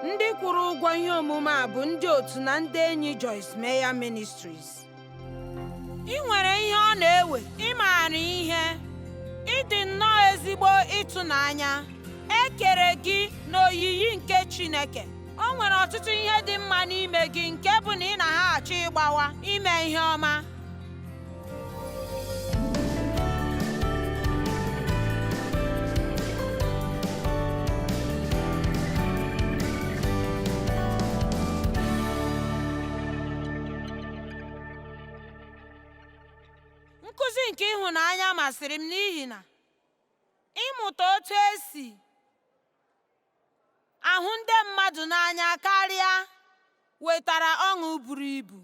Ndị kwụrụ ụgwọ ihe omume a bụ ndị otu na ndị enyi Joyce Meyer Ministries. Ị nwere ihe ọ na-ewe ịmaara ihe. Ị dị nnọọ ezigbo ịtụnanya. E kere gị n'oyiyi nke Chineke. O nwere ọtụtụ ihe dị mma n'ime gị nke bụ na ị na ha achọ ịgbawa ime ihe ọma. Nkụzi nke ịhụnanya masịrị m n'ihi na ịmụta otu esi ahụ ndị mmadụ n'anya karịa wetara ọṅụ buru ibu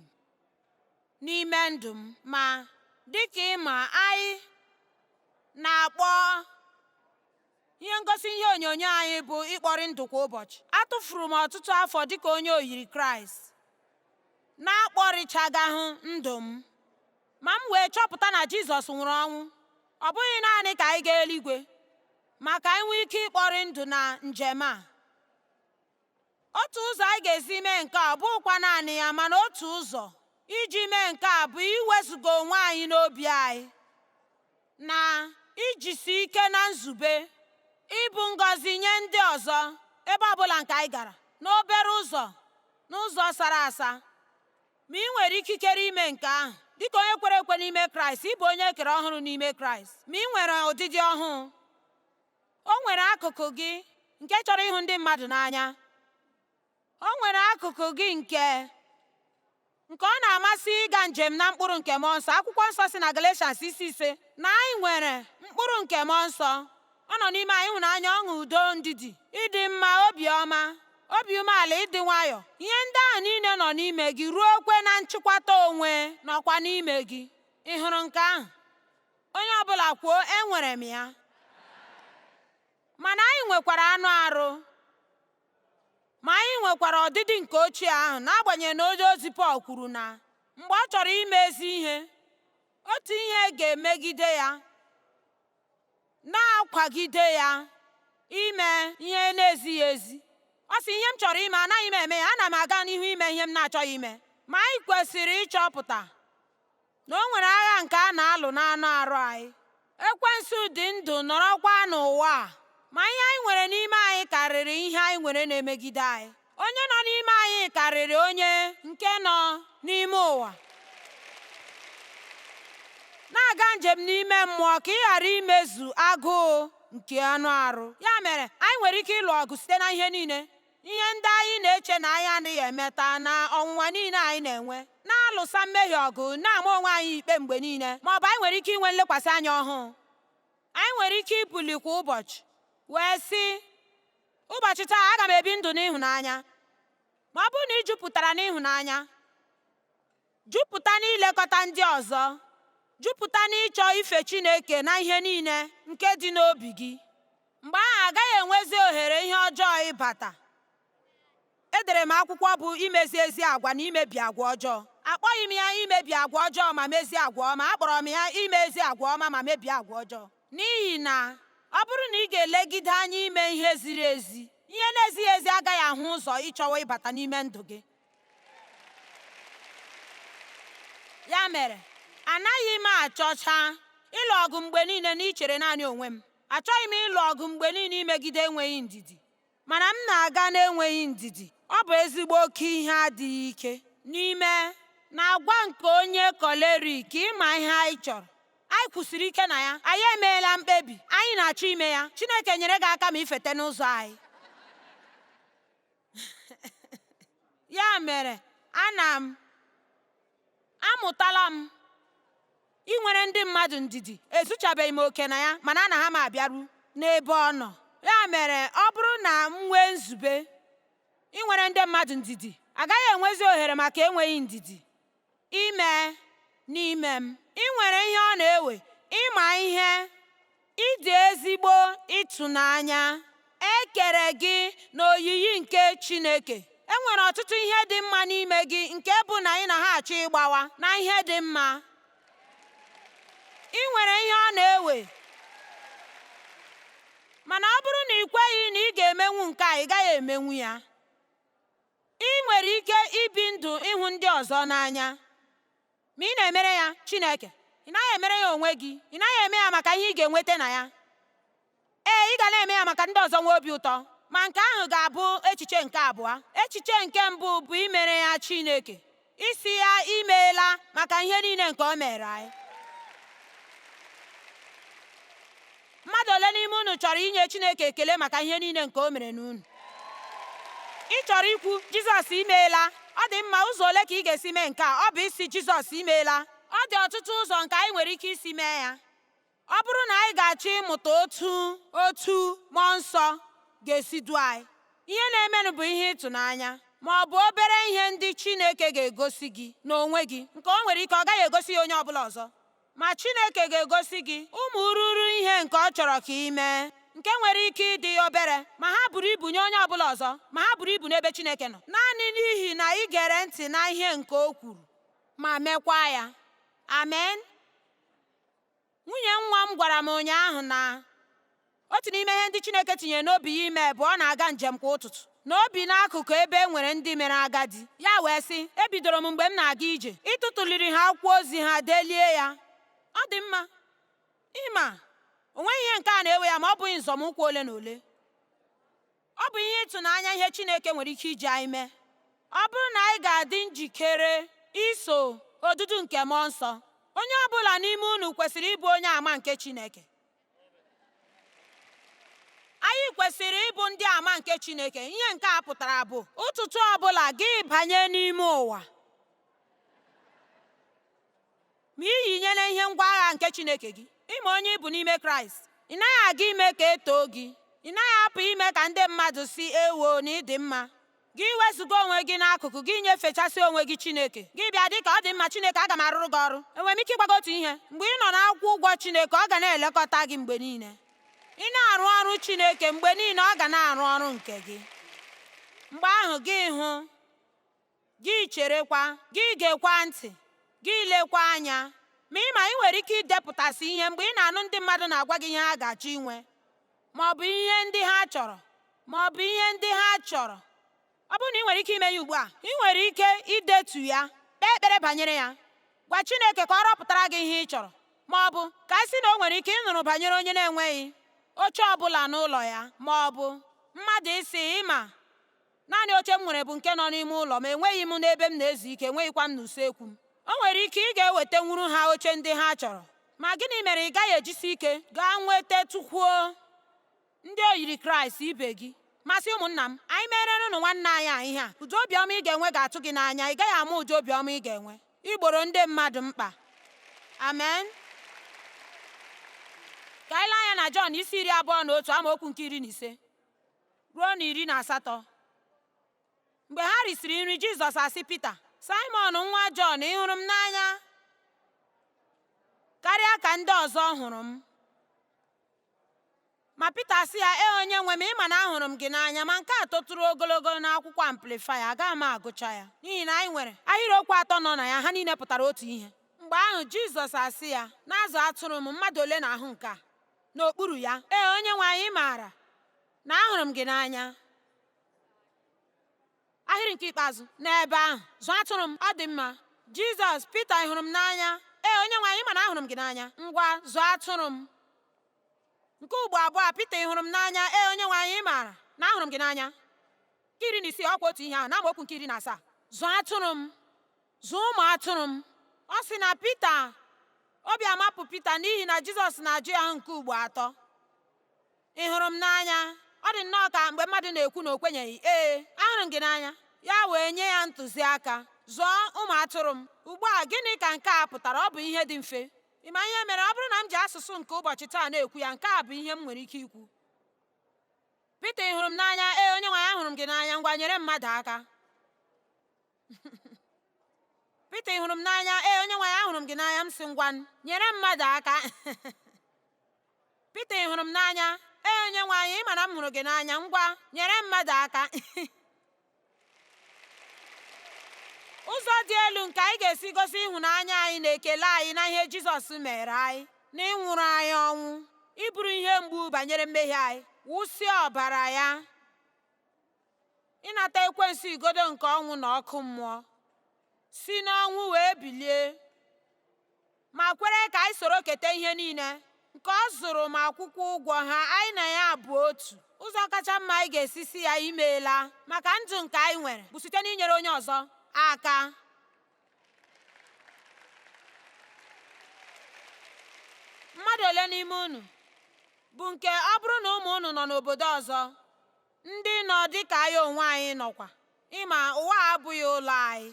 n'ime ndụ m. Ma, dịka ị ma, anyị na-akpọ ihe ngosi ihe onyonyo anyị bụ ịkpọrị ndụ kwa ụbọchị. Atụfuru m ọtụtụ afọ dịka onye oyiri Kraịst na-akpọrịchagahụ ndụ m. Ma m wee chọpụta na Jizọs nwụrụ ọnwụ, ọ bụghị naanị ka anyị gaa eluigwe, ma ka anyị nwee ike ịkpọrị ndụ na njem a. Otu ụzọ anyị ga-esi mee nke a, ọ bụghịkwa naanị ya, mana otu ụzọ iji mee nke a bụ iwezuga onwe anyị n'obi anyị na ijisi ike na nzube ịbụ ngọzi nye ndị ọzọ ebe ọbụla nke anyị gara, n'obere ụzọ, n'ụzọ sara asa. Ma ị nwere ikikere ime nke ahụ dịka onye kwere ekwe n'ime Kraịst. Ị bụ onye e kere ọhụrụ n'ime Kraịst, ma ị nwere ụdịdị ọhụụ. O nwere akụkụ gị nke chọrọ ịhụ ndị mmadụ n'anya. O nwere akụkụ gị nke nke ọ na-amasị ịga njem na mkpụrụ nke mmụọ nsọ. Akwụkwọ nsọ si na Galatians isi 5 na anyị nwere mkpụrụ nke mmụọ nsọ. Ọ nọ n'ime anyị: ịhụnanya, ọṅụ, udo, ndidi, ịdị mma, obiọma, obi umeala, ịdị nwayọọ. Ihe ndị ahụ niile nọ n'ime gị, ruo kwe na nchịkwata onwe nọkwa n'ime gị. Ị hụrụ nke ahụ? Onye ọbụla kwuo, enwere m ya. Mana anyị nwekwara anụ arụ, ma anyị nwekwara ọdịdị nke ochie ahụ, n'agbanyeghị na onye ozi Pọl kwuru na mgbe ọ chọrọ ime ezi ihe, otu ihe ga-emegide ya, na-akwagide ya ime ihe na-ezighị ezi. Ọ sị, ihe m chọrọ ime anaghị m eme ya, ana m aga n'ihu ime ihe m na-achọghị ime. Ma anyị kwesịrị ịchọpụta na o nwere agha nke a na-alụ n'anụ arụ anyị. Ekwensu dị ndụ nọrọkwa n'ụwa a, ma ihe anyị nwere n'ime anyị karịrị ihe anyị nwere na-emegide anyị. Onye nọ n'ime anyị karịrị onye nke nọ n'ime ụwa. Na-aga njem n'ime mmụọ ka ị ghara imezu agụụ nke anụ arụ. Ya mere, anyị nwere ike ịlụ ọgụ site na ihe niile, ihe ndị anyị na-eche na anyị adịghị emeta na ọnwụnwa niile anyị na-enwe, na-alụsa mmehie ọgụ, na-ama onwe anyị ikpe mgbe niile, ma ọ bụ anyị nwere ike inwe nlekwasị anya ọhụụ. Anyị nwere ike ibuli kwa ụbọchị wee sị, ụbọchị taa aga m ebi ndụ n'ịhụnanya. Ma ọ bụrụ na ị jupụtara n'ịhụnanya, jupụta n'ilekọta ndị ọzọ, jupụta n'ịchọ ife Chineke na ihe niile nke dị n'obi gị, mgbe ahụ agaghị enwezi ohere ihe ọjọọ ịbata. Edere m akwụkwọ bụ Imezi Ezi Agwa na Imebi Agwa Ọjọọ. Akpọghị m ya imebi agwa ọjọọ ma mezie agwa ọma, akpọrọ m ya ime ezi agwa ọma ma mebie agwa ọjọọ. N'ihi na ọ bụrụ na ị ga-elegide anya ime ihe ziri ezi, ihe na-ezighị ezi agaghị ahụ ụzọ ịchọwa ịbata n'ime ndụ gị. Ya mere, anaghị m achọcha ịlụ ọgụ mgbe niile na ichere naanị onwe m. Achọghị m ịlụ ọgụ mgbe niile imegide enweghị ndidi. Mana m na-aga n'enweghị ndidi. Ọ bụ ezigbo oke ihe adịghị ike n'ime na agwa nke onye kolerik ịma ihe anyị chọrọ. Anyị kwụsịrị ike na ya. Anyị emeela mkpebi. Anyị na-achọ ime ya. Chineke nyere gị aka ma ifete n'ụzọ anyị. Ya mere, ana m amụtala m inwere ndị mmadụ ndidi. Ezuchabeghị m oke na ya, mana ana ha m abịaru n'ebe ọ nọ. Ya mere, ọ bụrụ na m nwee nzube inwere ndị mmadụ ndidi, agaghị enwezi ohere maka enweghị ndidi ime n'ime m. Ị nwere ihe ọ na-ewe ịma ihe, ịdị ezigbo ịtụnanya. E kere gị n'oyiyi nke Chineke. E nwere ọtụtụ ihe dị mma n'ime gị nke bụ na ị na ha achọ ịgbawa na ihe dị mma. Ị nwere ihe ọ na-ewe. Mana ọ bụrụ na ị kweghị na ị ga-emenwu nke a, ị gaghị emenwu ya. nwere ike ibi ndụ ịhụ ndị ọzọ n'anya, ma ị na-emere ya Chineke. Ị naghị emere ya onwe gị. Ị naghị eme ya maka ihe ị ga-enweta na ya. Ee, ị ga na-eme ya maka ndị ọzọ nwee obi ụtọ. Ma nke ahụ ga-abụ echiche nke abụọ. Echiche nke mbụ bụ imere ya Chineke, ịsị ya imeela maka ihe niile nke o mere anyị. Mmadụ ole n'ime unu chọrọ inye Chineke ekele maka ihe niile nke o mere n'unu? Ị chọrọ ikwu, Jizọs imeela. Ọ dị mma, ụzọ ole ka ị ga-esi mee nke a? Ọ bụ ịsị Jizọs imeela. Ọ dị ọtụtụ ụzọ nke anyị nwere ike isi mee ya. Ọ bụrụ na anyị ga-achọ ịmụta otu otu mmụọ nsọ ga-esi duo anyị, ihe na-emenụ bụ ihe ịtụnanya, ma ọ bụ obere ihe ndị Chineke ga-egosi gị n'onwe gị, nke o nwere ike ọ gaghị egosi ya onye ọ bụla ọzọ. Ma Chineke ga-egosi gị ụmụ ururu ihe nke ọ chọrọ ka ị mee, nke nwere ike ịdị obere, ma ha buru ibu nye onye ọ bụla ọzọ, ma ha buru ibu n'ebe Chineke nọ, naanị n'ihi na ị gere ntị na ihe nke o kwuru ma mekwa ya. Amen. Nwunye nwa m gwara m ụnyaahụ na otu n'ime ihe ndị Chineke tinyere n'obi ya ime bụ ọ na-aga njem kwa ụtụtụ, na o bi n'akụkụ ebe e nwere ndị mere agadi. Ya wee sị, ebidoro m mgbe m na-aga ije ịtụtụliri ha akwụkwọ ozi ha delie ya. Ọ dị mma. Ịma, o nweghị ihe nke a na-ewe ya ma ọ bụghị nzọmụkwụ ole na ole. Ọ bụ ihe ịtụnanya ihe Chineke nwere ike iji anyị mee. Ọ bụrụ na anyị ga-adị njikere iso odudu nke Mmụọ Nsọ, onye ọ bụla n'ime unu kwesịrị ịbụ onye ama nke Chineke. Anyị kwesịrị ịbụ ndị ama nke Chineke. Ihe nke a pụtara bụ ụtụtụ ọbụla gị banye n'ime ụwa, ma i yinyela ihe ngwa agha nke Chineke gị. Ịma onye ị bụ n'ime Kraịst. Ị naghị aga ime ka e too gị. Ị naghị apụ ime ka ndị mmadụ sị ewo na ị dị mma. Gị wezụga onwe gị n'akụkụ, gị nyefechasị onwe gị Chineke. Gị bịa dị ka ọ dị mma, Chineke, aga m arụrụ gị ọrụ. Enwere m ike ịgwa gị otu ihe? Mgbe ị nọ na-akwụ ụgwọ Chineke, ọ ga na-elekọta gị mgbe niile. Ị na-arụ ọrụ Chineke mgbe niile, ọ ga na-arụ ọrụ nke gị. Mgbe ahụ gị hụ, gị cherekwa, gị gekwa ntị, gị lekwa anya. Ma ị ma ị nwere ike idepụtasị ihe mgbe ị na-anụ ndị mmadụ na-agwa gị ihe ha ga-achọ inwe, ma ọ bụ ihe ndị ha chọrọ, ma ọ bụ ihe ndị ha chọrọ. Ọ bụrụ na ị nwere ike ime ya ugbu a, ị nwere ike idetu ya, kpee ekpere banyere ya, gwa Chineke ka ọ rọpụtara gị ihe ị chọrọ, ma ọ bụ ka a sị na o nwere ike ịnụrụ banyere onye na-enweghị oche ọ bụla n'ụlọ ya, ma ọ bụ mmadụ ịsị, ịma, naanị oche m nwere bụ nke nọ n'ime ụlọ, ma enweghị m n'ebe m na-ezu ike, enweghịkwa m n'usekwu m. O nwere ike ị ga-ewetanwuru ha oche ndị ha chọrọ. Ma gịnị mere ị gaghị ejisi ike gaa nweta tukwuo ndị oyiri Kraịst ibe gị? Masị ụmụnna m, anyị mere unu nwanne anyị a ihe a, ụdị obiọma ị ga-enwe ga-atụ gị n'anya. Ị gaghị ama ụdị obiọma ị ga-enwe igboro ndị mmadụ mkpa. Amen. Ka anyị lee anya na Jọn isi 21 amaokwu nke 15 ruo na 18. Mgbe ha risịrị nri, Jizọs asị Pita, Saimọn nwa Jọn, ị hụrụ m n'anya karịa ka ndị ọzọ hụrụ m? Ma Pita sị ya, ee onye nwe m, ị ma na ahụrụ m gị n'anya. Ma nke a totụrụ ogologo n'akwụkwọ Amplified, agaghị m agụcha ya, n'ihi na anyị nwere ahịrịokwu atọ nọ na ya, ha niile pụtara otu ihe. Mgbe ahụ Jizọs asị ya, na-azụ atụrụ m. Mmadụ ole na-ahụ nke a n'okpuru ya? Ee onye nwe anyị, ị maara na ahụrụ m gị n'anya. Ahịrị nke ikpeazụ n'ebe ahụ, zụọ atụrụ m. Ọ dị mma. Jizọs, Pita, ị hụrụ m n'anya? Ee onye nwe anyị, ị ma na ahụrụ m gị n'anya. Ngwa, zụọ atụrụ m. Nke ugbo abụọ, Pita, ị hụrụ m n'anya? Ee onye nwe anyị, ị maara na ahụrụ m gị n'anya. Nke 16, ọkwa otu ihe ahụ, na amaokwu nke 17. Zụọ atụrụ m, zụọ ụmụ atụrụ m. Ọ sị na Pita, obi amapụ Pita n'ihi na Jizọs na-ajụ ya ahụ nke ugbo atọ. Ị hụrụ m n'anya? Ọ dị nnọọ ka mgbe mmadụ na-ekwu na o kwenyeghị. Ee, ahụrụ m gị n'anya. Ya wee nye ya ntụziaka, zụọ ụmụ atụrụ m. Ugbu a, gịnị ka nke a pụtara? Ọ bụ ihe dị mfe. Ị ma ihe mere? Ọ bụrụ na m ji asụsụ nke ụbọchị taa na-ekwu ya, nke a bụ ihe m nwere ike ikwu. Pita, ị hụrụ m n'anya? Ee onye nwe anyị, ahụrụ m gị n'anya. Ngwa, nyere mmadụ aka. Pita, ị hụrụ m n'anya? Ee onye nwe anyị, ahụrụ m gị n'anya. M sị ngwa, nyere mmadụ aka. Pita, ị hụrụ m n'anya? Ee onye nwe anyị, ị ma na m hụrụ gị n'anya. Ngwa, nyere mmadụ aka. Ụzọ dị elu nke anyị ga-esi gosi ịhụnanya anyị na ekele anyị na ihe Jizọs mere anyị, na ịnwụrụ anyị ọnwụ, iburu ihe mgbu banyere mmehie anyị, wụsịa ọbara ya, ịnata Ịnata ekwensu igodo nke ọnwụ na ọkụ mmụọ, si n'ọnwụ wee bilie, ma kwere ka anyị soro keta ihe niile nke ọ zụrụ ma kwụkwa ụgwọ ha, anyị na ya bụ otu. Ụzọ kacha mma anyị ga-esi si ya imeela maka ndụ nke anyị nwere bụ site n'inyere onye ọzọ aka. Mmadụ ole n'ime unu bụ nke ọ bụrụ na ụmụ unu nọ n'obodo ọzọ, ndị nọ dị ka anyị onwe anyị nọkwa, ịma ụwa a abụghị ụlọ anyị.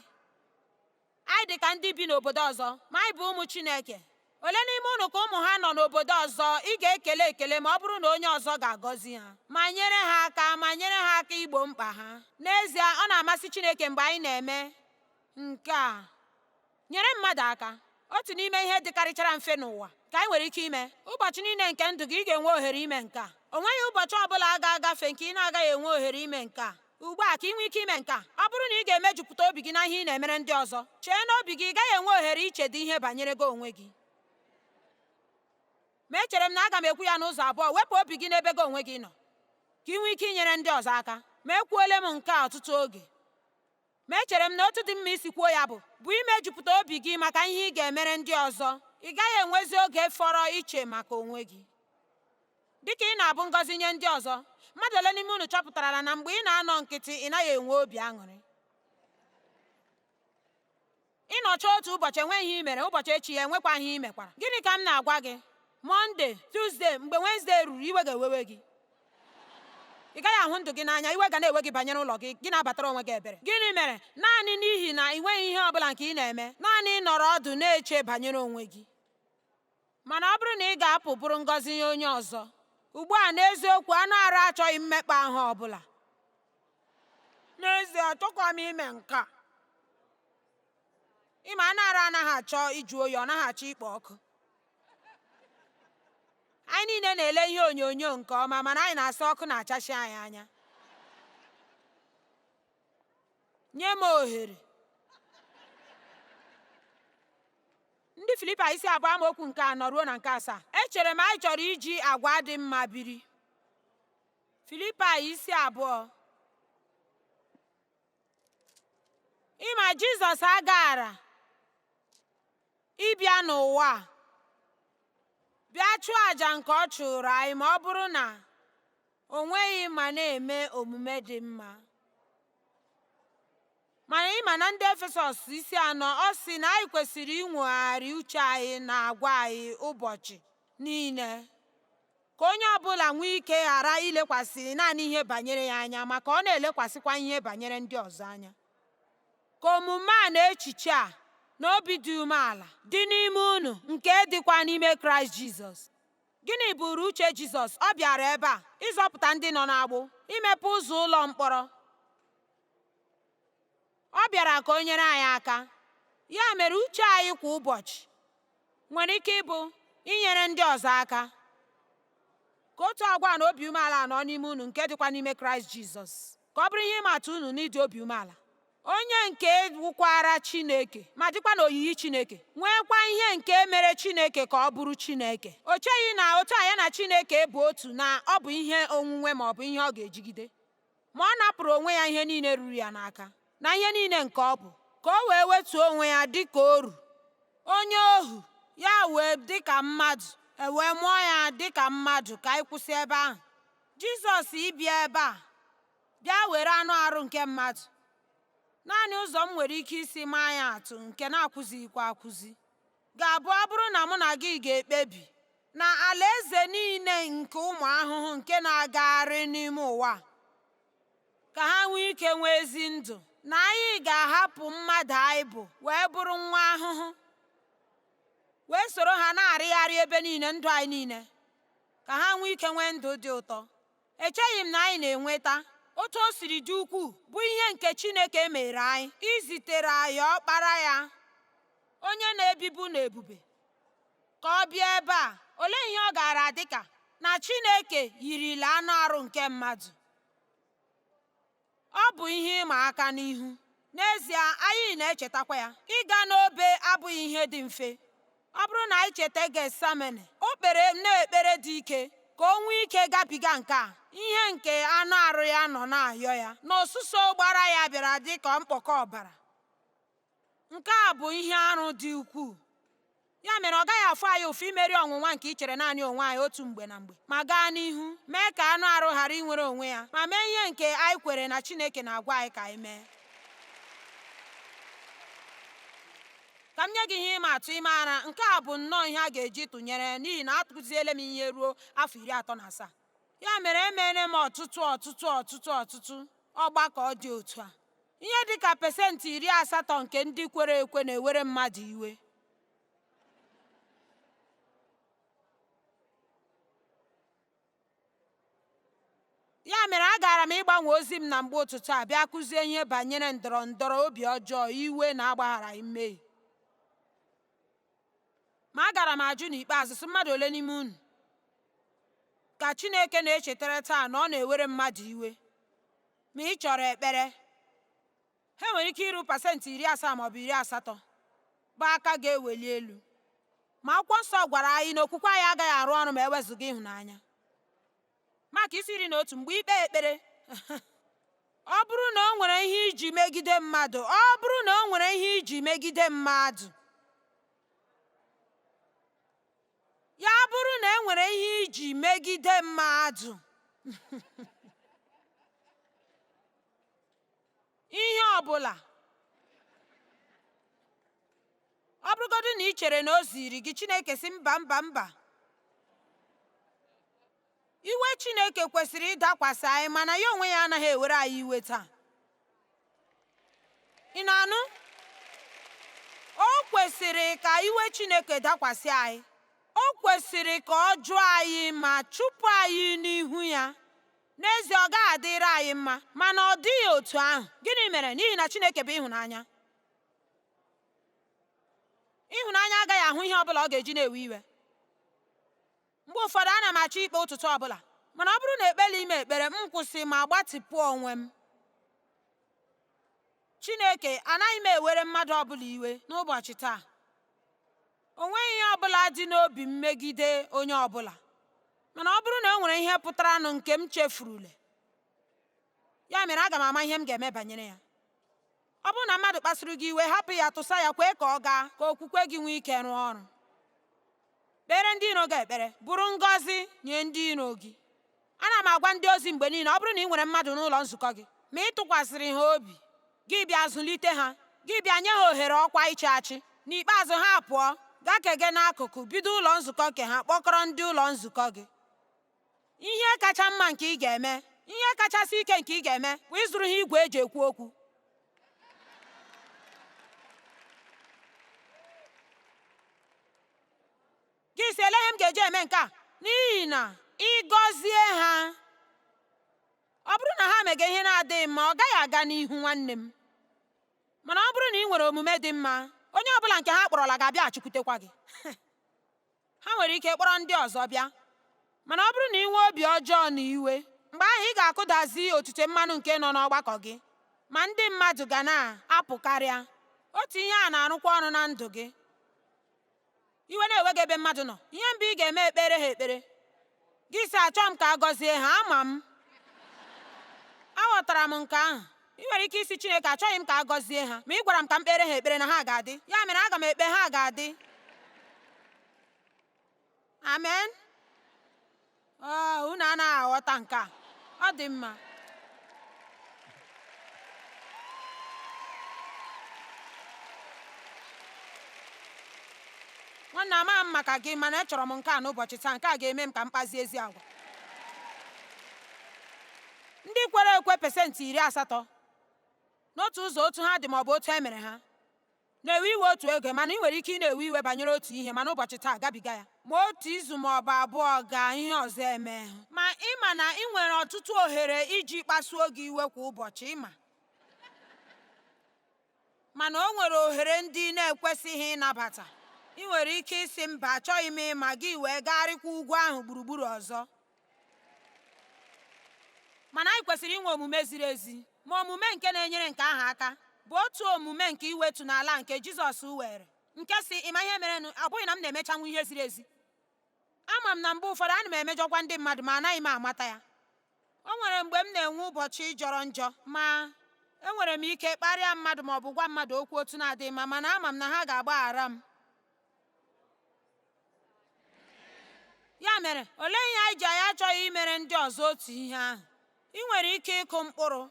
Anyị dị ka ndị bi n'obodo ọzọ, ma anyị bụ ụmụ Chineke. Ole n'ime unu ka ụmụ ha nọ n'obodo ọzọ, ị ga-ekele ekele ma ọ bụrụ na onye ọzọ ga-agọzi ha, ma nyere ha aka ma nyere ha aka igbo mkpa ha. N'ezie, ọ na-amasị Chineke mgbe anyị na-eme nke a. Nyere mmadụ aka. Otu n'ime ihe dịkarịchara mfe n'ụwa ka anyị nwere ike ime. Ụbọchị niile nke ndụ gị, ị ga-enwe ohere ime nke a. O nweghị ụbọchị ọ bụla ga-agafe nke ị na-agaghị enwe ohere ime nke a. Ugbu a ka ị nwee ike ime nke a, ọ bụrụ na ị ga-emejupụta obi gị na ihe ị na-emere ndị ọzọ, chee n'obi gị ị gaghị enwe ohere ichedo ihe banyere gị onwe gị. Ma echere m na aga m ekwu ya n'ụzọ abụọ, wepụ obi gị n'ebe gị onwe gị nọ, ka ị nwee ike inyere ndị ọzọ aka. Ma ekwuole m nke a ọtụtụ oge. Ma echere m na otu dị mma isi kwuo ya bụ bụ imejupụta obi gị maka ihe ị ga-emere ndị ọzọ. Ị gaghị enwezi oge fọrọ iche maka onwe gị. Dịka ị na-abụ ngọzi nye ndị ọzọ, mmadụ ole n'ime unu chọpụtarala na mgbe ị na-anọ nkịtị, ị naghị enwe obi aṅụrị? Ị nọcha otu ụbọchị enweghị ihe i mere, ụbọchị echi ya enwekwa ihe i mekwara. Gịnị ka m na-agwa gị? Mọnde, Tuzdee, mgbe Wenezdee ruru, iwe ga-ewewe gị. Ị gaghị ahụ ndụ gị n'anya, iwe ga na-ewe gị banyere ụlọ gị, gị na-abatara onwe gị ebere. Gịnị mere? Naanị n'ihi na ị nweghị ihe ọ bụla nke ị na-eme, naanị ịnọrọ ọdụ na-eche banyere onwe gị. Mana ọ bụrụ na ị ga-apụ bụrụ ngọzi nye onye ọzọ, ugbu a n'eziokwu anụ arụ achọghị mmekpa ahụ ọ bụla. N'ezie, achọkwa m ime nke a. Ịma anụ arụ anaghị achọ ịjụ oyi, ọ naghị achọ ikpo ọkụ. Anyị niile na-ele ihe onyonyo nke ọma, mana anyị na-asị ọkụ na-achachi anyị anya. Nye m ohere. Ndị Filipaị isi 2 amaokwu nke 4 ruo na nke 7. Echere m anyị chọrọ iji agwa dị mma biri. Filipaị isi 2. Ịma Jizọs agaara ịbịa n'ụwa a bịa chụọ àjà nke ọ chụrụ anyị ma ọ bụrụ na o nweghị ma na-eme omume dị mma. Mana ịma na ndị Efesọs isi 4, ọ sị na anyị kwesịrị inwogharị uche anyị na agwa anyị ụbọchị niile, ka onye ọbụla nwee ike ghara ilekwasị naanị ihe banyere ya anya, maka ọ na-elekwasịkwa ihe banyere ndị ọzọ anya. Ka omume a na echiche a na obi dị umeala dị n'ime unu, nke dịkwa n'ime Kraịst Jizọs. Gịnị bụrụ uche Jizọs? Ọ bịara ebe a ịzọpụta ndị nọ n'agbụ, imepe ụzọ ụlọ mkpọrọ. Ọ bịara ka o nyere anyị aka. Ya mere uche anyị kwa ụbọchị nwere ike ịbụ inyere ndị ọzọ aka. Ka otu agwa na obi umeala nọ n'ime unu nke dịkwa n'ime Kraịst Jizọs. Ka ọ bụrụ ihe ịma atụ unu n'ịdị obi umeala. Onye nke wụkwara Chineke ma dịkwa n'oyiyi Chineke, nwekwa ihe nke mere Chineke ka ọ bụrụ Chineke. O cheghị na otu a ya na Chineke bụ otu na ọ bụ ihe onwunwe ma ọ bụ ihe ọ ga-ejigide. Ma ọ napụrụ onwe ya ihe niile ruru ya n'aka na ihe niile nke ọ bụ, ka o wee wetuo onwe ya dị ka oru, onye ohu, ya wee dị ka mmadụ, e wee mụọ ya dị ka mmadụ. Ka anyị kwụsị ebe ahụ. Jizọs ịbịa ebe a bịa were anụ arụ nke mmadụ. Naanị ụzọ m nwere ike isi maa ya atụ nke na-akwụzighịkwa akwụzi ga-abụ ọ bụrụ na mụ na gị ga-ekpebi na alaeze niile nke ụmụ ahụhụ nke na-agagharị n'ime ụwa ka ha nwee ike nwee ezi ndụ, na anyị ga-ahapụ mmadụ anyị bụ wee bụrụ nwa ahụhụ, wee soro ha na-arịgharị ebe niile ndụ anyị niile, ka ha nwee ike nwee ndụ dị ụtọ. Echeghị m na anyị na-enweta otu o siri dị ukwuu bụ ihe nke Chineke mere anyị izitere anyị ọkpara ya, onye na-ebibu n'ebube, ka ọ bịa ebe a. Olee ihe ọ gaara adị ka na Chineke yirila anụ arụ nke mmadụ? Ọ bụ ihe ịma aka n'ihu. N'ezie, anyị na-echetakwa ya. Ịga n'obe abụghị ihe dị mfe. Ọ bụrụ na anyị cheta Getsemane, o kpere na-ekpere dị ike ka ka o nwee ike gabiga nke a, ihe nke anụ arụ ya nọ na-ayọ ya, na ọsụsọ gbara ya bịara dị ka mkpọkọ ọbara. Nke a bụ ihe arụ dị ukwuu. Ya mere ọ gaghị afụ anyị ụfụ imeri ọnwụnwa nke ichere naanị onwe anyị otu mgbe na mgbe, ma gaa n'ihu mee ka anụ arụ ghara inwere onwe ya, ma mee ihe nke anyị kwere na Chineke na-agwa anyị ka anyị mee. Ka m nye gị ihe ịma atụ ịmaara, nke a bụ nnọọ ihe a ga-eji tụnyere n'ihi na akụziele m ihe ruo afọ 37. Ya mere emeela m ọtụtụ ọtụtụ ọtụtụ ọtụtụ ọgbakọ dị otu a. Ihe dị ka 80% nke ndị kwere ekwe na-ewere mmadụ iwe. Ya mere agara m ịgbanwe ozi m na mgbe ụtụtụ a bịa kụzie ihe banyere ndọrọ ndọrọ obi ọjọọ, iwe na agbagharaghị mmehie. Ma agara m ajụ n'ikpeazụ sị, mmadụ ole n'ime unu ka Chineke na-echetara taa na ọ na-ewere mmadụ iwe ma ị chọrọ ekpere? Ha nwere ike iru 70% maọbụ 80% bụ aka ga-eweli elu. Ma akwụkwọ nsọ gwara anyị na okwukwe anyị agaghị arụ ọrụ ma ewezụga ịhụnanya. Maka isi 11, mgbe ikpe ekpere, ọ bụrụ na o nwere ihe iji megide mmadụ, ọ bụrụ na o nwere ihe iji megide mmadụ, ya bụrụ na e nwere ihe iji megide mmadụ, ihe ọ bụla, ọ bụrụgodị na ị chere na o ziri gị, Chineke sị mba mba mba. Iwe Chineke kwesịrị ịdakwasị anyị, mana ya onwe ya anaghị ewere anyị iwe taa. Ị na-anụ? O kwesịrị ka iwe Chineke dakwasị anyị. O kwesịrị ka ọ jụọ anyị ma chụpụ anyị n'ihu ya. N'ezie, ọ gaghị adịrị anyị mma, mana ọ dịghị otu ahụ. Gịnị mere? N'ihi na Chineke bụ ịhụnanya. Ịhụnanya agaghị ahụ ihe ọ bụla ọ ga-eji na-ewe iwe. Mgbe ụfọdụ ana m achọ ikpe ụtụtụ ọbụla, mana ọ bụrụ na ekpela ime ekpere, m kwụsị ma gbatịpụ onwe m. Chineke, anaghị m ewere mmadụ ọbụla iwe n'ụbọchị taa. O nweghị ihe ọbụla dị n'obi m megide onye ọbụla. Mana ọ bụrụ na e nwere ihe pụtaranụ nke m chefurule, ya mere aga m ama ihe m ga-eme banyere ya. Ọ bụrụ na mmadụ kpasuru gị iwe, hapụ ya, tụsa ya, kwee ka ọ gaa, ka okwukwe gị nwee ike rụọ ọrụ. Kpere ndị iro gị ekpere, bụrụ ngọzi nye ndị iro gị. Ana m agwa ndị ozi mgbe niile, ọ bụrụ na ị nwere mmadụ n'ụlọ nzukọ gị, ma ị tụkwasịrị ha obi, gị bịa zụlite ha, gị bịa nye ha ohere ọkwa ịchị achị. N'ikpeazụ ha pụọ, gaa kege n'akụkụ, bido ụlọ nzukọ nke ha, kpọkọrọ ndị ụlọ nzukọ gị. Ihe kacha mma nke ị ga-eme, ihe kachasị ike nke ị ga-eme, bụ ịzụrụ ha igwe eji ekwu okwu. Gị sị, ele ihe m ga-eji eme nke a? N'ihi na ị gọzie ha, ọ bụrụ na ha mege ihe na-adịghị mma, ọ gaghị aga n'ihu nwanne m. Mana ọ bụrụ na ị nwere omume dị mma, onye ọbụla nke ha kpọrọla ga-abịaghachikwutekwa gị. Ha nwere ike kpọrọ ndị ọzọ bịa. Mana ọ bụrụ na ị nwee obi ọjọọ na iwe, mgbe ahụ ị ga-akụdazi otite mmanụ nke nọ n'ọgbakọ gị, ma ndị mmadụ ga na-apụ karịa. Otu ihe a na-arụkwa ọrụ na ndụ gị. Iwe na-ewe gị ebe mmadụ nọ, ihe mbụ ị ga-eme ekpere ha ekpere. Gị sị, achọọ m ka a gọzie ha, ama m. Aghọtara m nke ahụ. Ị nwere ike isi Chineke, achọghị m ka a gọzie ha, ma ị gwara m ka m kpere ha ekpere na ha ga-adị. Ya mere aga m ekpe, ha ga-adị. Amen. Unu anaghị aghọta nke a. Ọ dị mma. Nwanne, amaghị m maka gị, mana achọrọ m nke a n'ụbọchị taa. Nke a ga-eme m ka m kpazie ezi agwa. Ndị kwere ekwe 80% n'otu ụzọ otu ha dị maọbụ otu e mere ha na-ewe iwe otu oge, mana ị nwere ike ị na-ewe iwe banyere otu ihe, mana ụbọchị taa gabiga ya. Ma otu izu maọbụ abụọ gaa, ihe ọzọ eme. Ma ị ma na ị nwere ọtụtụ ohere iji kpasuo gị iwe kwa ụbọchị, ịma. Mana o nwere ohere ndị na-ekwesịghị ịnabata. Ị nwere ike ịsị mba, achọghị m ịma, gị wee gagharịkwa ugwu ahụ gburugburu ọzọ. Mana anyị kwesịrị inwe omume ziri ezi, ma omume nke na-enyere nke ahụ aka bụ otu omume nke iwetu n'ala nke Jizọs were, nke si, ịma ihe merenụ, ọ bụghị na m na-emechanwu ihe ziri ezi. Ama m na mgbe ụfọdụ ana m emejọkwa ndị mmadụ ma anaghị m amata ya. O nwere mgbe m na-enwe ụbọchị jọrọ njọ, ma enwere m ike kparịa mmadụ ma ọ bụ gwa mmadụ okwu otu na-adịghị mma, mana ama m na ha ga-agbaghara m. Ya mere, olee ihe anyị ji anyị achọghị imere ndị ọzọ otu ihe ahụ? Ị nwere ike ịkụ mkpụrụ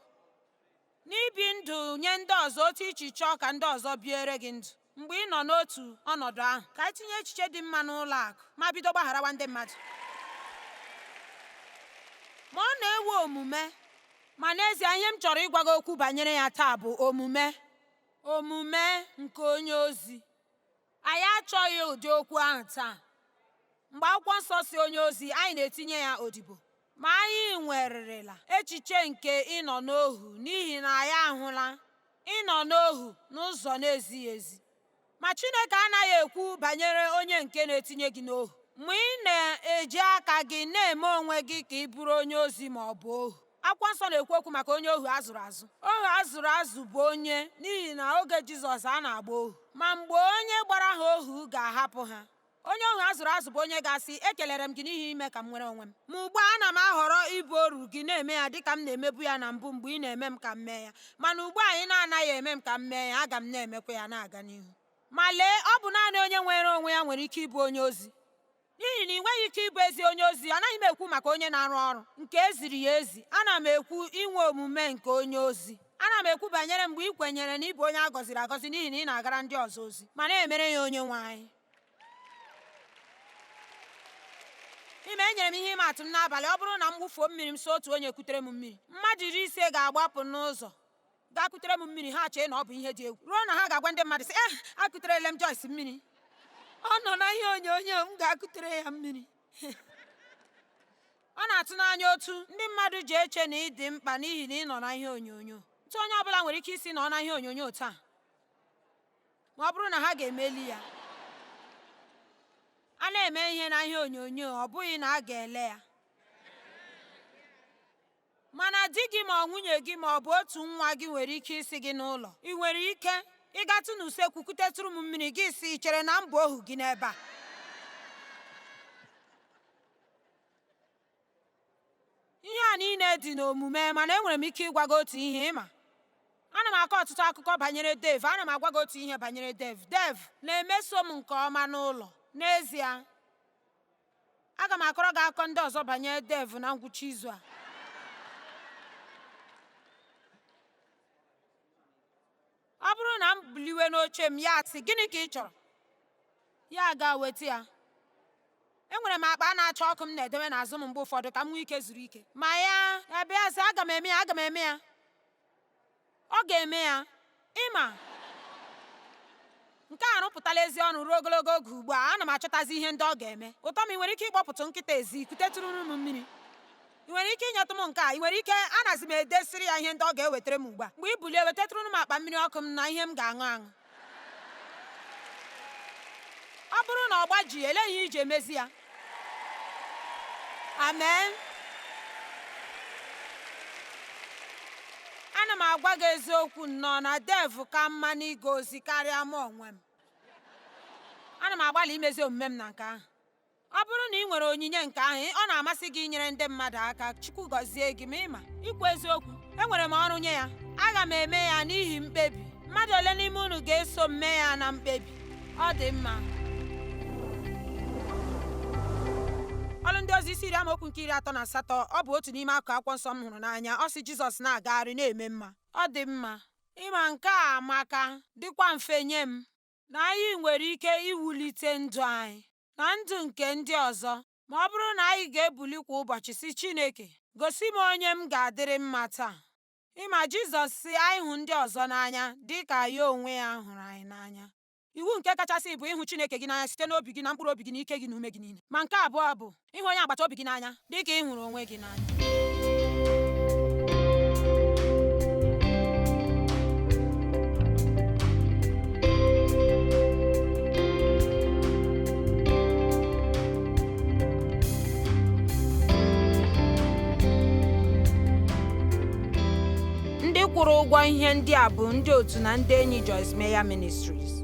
n'ibi ndụ nye ndị ọzọ otu i si chọọ ka ndị ọzọ biere gị ndụ mgbe ị nọ n'otu ọnọdụ ahụ. Ka anyị tinye echiche dị mma n'ụlọ akụ ma bido gbagharawa ndị mmadụ. Ma ọ na-ewe omume. Ma n'ezie ihe m chọrọ ịgwa gị okwu banyere ya taa bụ omume. Omume nke onye ozi. Anyị achọghị ụdị okwu ahụ taa. Mgbe akwụkwọ nsọ si onye ozi, anyị na-etinye ya odibo. Ma anyị nwerịrịla echiche nke ịnọ n'ohu n'ihi na anyị ahụla ịnọ n'ohu n'ụzọ na-ezighị ezi. Ma Chineke anaghị ekwu banyere onye nke na-etinye gị n'ohu. Mgbe ị na-eji aka gị na-eme onwe gị ka ị bụrụ onye ozi ma ọ bụ ohu. Akwụkwọ nsọ na-ekwu okwu maka onye ohu a zụrụ azụ. Ohu a zụrụ azụ bụ onye n'ihi na oge Jizọs a na-agba ohu. Ma mgbe onye gbara ha ohu ga-ahapụ ha, onye ohu a zụrụ azụ bụ onye ga-asị, ekelere m gị n'ihi ime ka m nwere onwe m. Ma ugbu a ana m ahọrọ ịbụ oru gị na-eme ya dịka m na-emebu ya na mbụ mgbe ị na-eme m ka m mee ya. Mana ugbu a ị na-anaghị eme m ka m mee ya, aga m na-emekwa ya na-aga n'ihu. Ma lee, ọ bụ naanị onye nwere onwe ya nwere ike ịbụ onye ozi. N'ihi na ị nweghị ike ịbụ ezi onye ozi, anaghị m ekwu maka onye na-arụ ọrụ nke eziri ya ezi, ana m ekwu inwe omume nke onye ozi. Ana m ekwu banyere mgbe ị kwenyere na ị bụ onye a gọziri agọzi n'ihi na ị na-agara ndị ọzọ ozi, ma na-emere ya onye nwe anyị. Ime enyere m ihe ịma atụ m n'abalị, ọ bụrụ na m wụfuo mmiri m so otu onye kutere m mmiri, mmadụ 50 ga-agbapụ n'ụzọ gaa kutere m mmiri, ha chee na ọ bụ ihe dị egwu, ruo na ha ga-agwa ndị mmadụ sị, eh, akuterela m Joyce mmiri, ọ nọ na ihe onyonyo m ga-akutere ya mmiri. Ọ na-atụ n'anya otu ndị mmadụ ji eche na ị dị mkpa n'ihi na ị nọ na ihe onyonyo. Otu onye ọbụla nwere ike isi nọ na ihe onyonyo taa, ma ọ bụrụ na ha ga-emeli ya. A na-eme ihe na ihe onyonyo, ọ bụghị na a ga-ele ya. Mana di gị ma ọ nwunye gị ma ọ bụ otu nwa gị nwere ike isi gị n'ụlọ. Ị nwere ike ịgatụ n'usekwu kutetụrụ m mmiri, gị sị, ị chere na m bụ ohu gị n'ebe a? Ihe a niile dị n'omume, mana enwere m ike ịgwa gị otu ihe ịma. Ana m akọ ọtụtụ akụkọ banyere Dave. Ana m agwa gị otu ihe banyere Dave. Dave na-emeso m nke ọma n'ụlọ. N'ezie, aga m akọrọ gị akụkọ ndị ọzọ banyere Dave na ngwụcha izu a. Ọ bụrụ na m buliwe n'oche m, ya sị, gịnị ka ị chọrọ? Ya gaa weta ya. Enwere m akpa na-acha ọkụ m na-edewe n'azụ m mgbe ụfọdụ ka m nwee ike zuru ike. Ma ya bịa sị, aga m eme ya, aga m eme ya. Ọ ga-eme ya. Ịma, nke a arụpụtala ezi ọrụ ruo ogologo oge ugbu a. Ana m achọtazi ihe ndị ọ ga-eme. Ụtọ m, ị nwere ike ịkpọpụtụ nkịta ezi, kutetụrụ m mmiri. Ị nwere ike inyetụ m nke a? Ị nwere ike? Anazi m edesịrị ya ihe ndị ọ ga-ewetara m ugbu a. Mgbe ị bulie, wetetụrụ m akpa mmiri ọkụ m na ihe m ga-aṅụ aṅụ. Ọ bụrụ na ọ gbajie, elee ihe iji emezi ya? Amen. Ana m agwa gị eziokwu nnọọ na Dave ka mma n'ịga ozi karịa mụ onwe m. Ana m agbalị imezi omume m na nke ahụ. Ọ bụrụ na ị nwere onyinye nke ahụ, ọ na-amasị gị inyere ndị mmadụ aka, Chukwu gọzie gị. Ma ịma, ikwu eziokwu, enwere m ọrụ nye ya. Aga m eme ya n'ihi mkpebi. Mmadụ ole n'ime unu ga-eso m mee ya na mkpebi? Ọ dị mma. Ọlụ ndị ozi isi 10 amaokwu nke 38, ọ bụ otu n'ime akụkụ akwụkwọ nsọ m hụrụ n'anya. Ọ sị Jizọs na-agagharị na-eme mma. Ọ dị mma. Ịma nke a amaka, dịkwa mfe nye m, na anyị nwere ike iwulite ndụ anyị na ndụ nke ndị ọzọ ma ọ bụrụ na anyị ga-ebuli kwa ụbọchị sị, Chineke, gosi m onye m ga-adịrị mma taa. Ịma Jizọs sị anyị hụ ndị ọzọ n'anya dị ka ya onwe ya hụrụ anyị n'anya. Iwu nke kachasị bụ ịhụ Chineke gị n'anya site n'obi gị na mkpụrụ obi gị na ike gị na ume gị niile. Ma nke abụọ bụ ịhụ onye agbata obi gị n'anya dị ka ị hụrụ onwe gị n'anya. Ndị kwụrụ ụgwọ ihe ndị a bụ ndị otu na ndị enyi Joyce Meyer Ministries.